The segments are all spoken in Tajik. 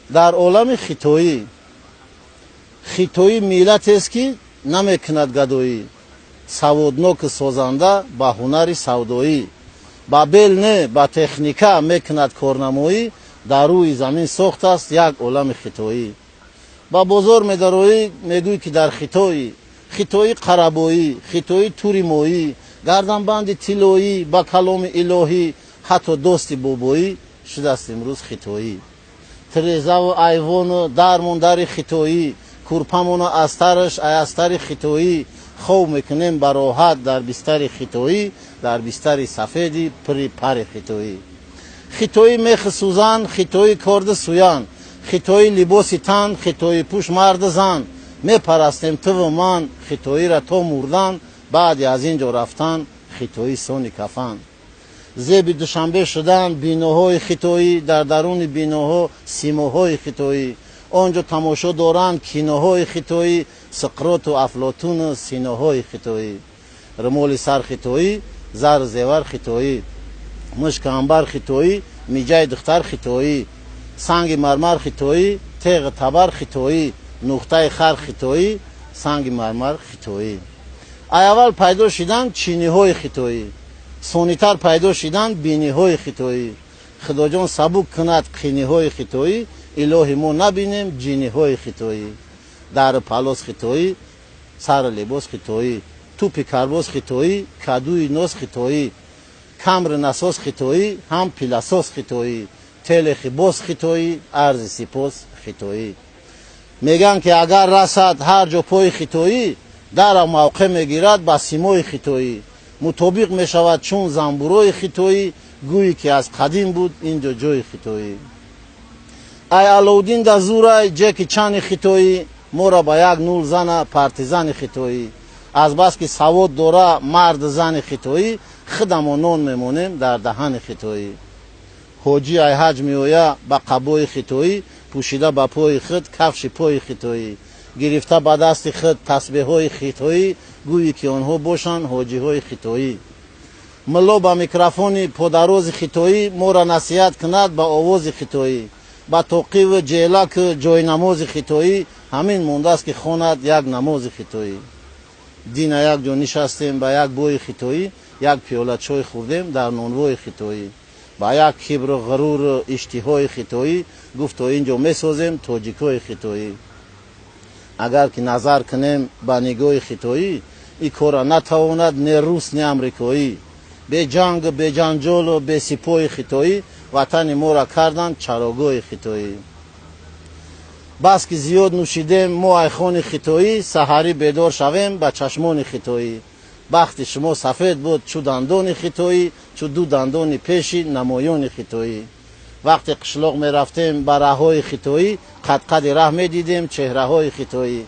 Дар олами хитоӣ, хитоӣ миллатест, ки намекунад гадоӣ, саводноку созанда, ба ҳунари савдоӣ, ба бел не, ба техника мекунад корнамоӣ. Дар рӯи замин сохтааст як олами хитоӣ. Ба бозор медароӣ, мегӯӣ, ки дар хитоӣ. Хитоӣ қарабоӣ, хитоӣ тури моӣ, гарданбанди тиллоӣ, ба каломи илоҳӣ, ҳатто дости бобоӣ шудааст имрӯз хитоӣ. Тирезаву айвону дармондари хитоӣ, курпамону астараш ай астари хитоӣ. Хоб мекунем ба роҳат дар бистари хитоӣ, дар бистари сафеди пури пари хитоӣ. Хитоӣ мехи сӯзан, хитоӣ корди суян, хитоӣ либоси тан, хитоӣ пӯш марду зан. Мепарастем туву ман хитоиро то мурдан, баъди аз ин ҷо рафтан хитоӣ сони кафан. Зеби Душанбе шудан биноҳои хитоӣ, дар даруни биноҳо симоҳои хитоӣ. Он ҷо тамошо доранд киноҳои хитоӣ, Суқроту Афлотуну Синоҳои хитоӣ. Румоли сар хитоӣ, зару зевар хитоӣ, мушку анбар хитоӣ, миҷаи духтар хитоӣ, санги мармар хитоӣ, теғу табар хитоӣ, нуқтаи хар хитоӣ, санги мармар хитоӣ. Ай аввал пайдо шиданд чиниҳои хитоӣ, сонитар пайдо шиданд биниҳои хитоӣ. Худоҷон сабук кунад қиниҳои хитоӣ, илоҳи мо набинем ҷиниҳои хитоӣ. Дару палос хитоӣ, сару либос хитоӣ, тӯпи карбос хитоӣ, кадуи нос хитоӣ, камри насос хитоӣ, ҳам пиласос хитоӣ, телехи бос хитоӣ, арзи сипос хитоӣ. Мегӯянд, ки агар расад ҳар ҷо пои хитоӣ, дара мавқеъ мегирад ба симои хитоӣ, мутобиқ мешавад чун занбурои хитоӣ, гӯе ки аз қадим буд ин ҷо ҷои хитоӣ. Ай Алоуддин да зурай Ҷеки Чани хитоӣ, моро ба 1-0 зана партизани хитоӣ. Азбаски савод дора марду зани хитоӣ, худамо нон мемонем дар даҳани хитоӣ. Ҳоҷӣ ай ҳаҷ меоя ба қабои хитоӣ, пӯшида ба пои худ кафши пои хитоӣ, гирифта ба дасти худ тасбеҳҳои хитоӣ, гӯе ки онҳо бошанд ҳоҷиҳои хитоӣ. Мулло ба микрофони подарози хитоӣ моро насиҳат кунад ба овози хитоӣ, ба тоқиву ҷелаку ҷойнамози хитоӣ, ҳамин мондааст, ки хонад як намози хитоӣ. Дина як ҷо нишастем ба як бои хитоӣ, як пиёла чой хӯрдем дар нонвои хитоӣ. Ба як кибру ғуруру иштиҳои хитоӣ гуфт: «То ин ҷо месозем тоҷикҳои хитоӣ». Агар ки назар кунем ба нигоҳи хитоӣ, ин корро натавонад не рус, не амрикоӣ. Беҷангу беҷанҷолу бесипоҳи хитоӣ ватани моро карданд чарогоҳи хитоӣ. Бас ки зиёд нӯшидем мо айхони хитоӣ, саҳарӣ бедор шавем ба чашмони хитоӣ. Бахти шумо сафед буд чу дандони хитоӣ, чу ду дандони пеши намоёни хитоӣ. Вақте қишлоқ мерафтем ба раҳҳои хитоӣ, қадқади раҳ медидем чеҳраҳои хитоӣ.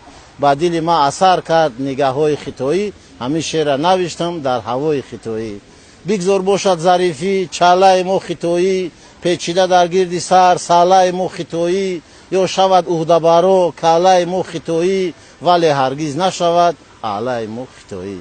Ба дили ман асар кард нигаҳҳои хитоӣ, ҳамин шеъра навиштам дар ҳавои хитоӣ. Бигзор бошад зарифӣ чалаи мо хитоӣ, печида дар гирди сар салаи мо хитоӣ, ё шавад уҳдабаро калаи мо хитоӣ, вале ҳаргиз нашавад аълаи мо хитоӣ.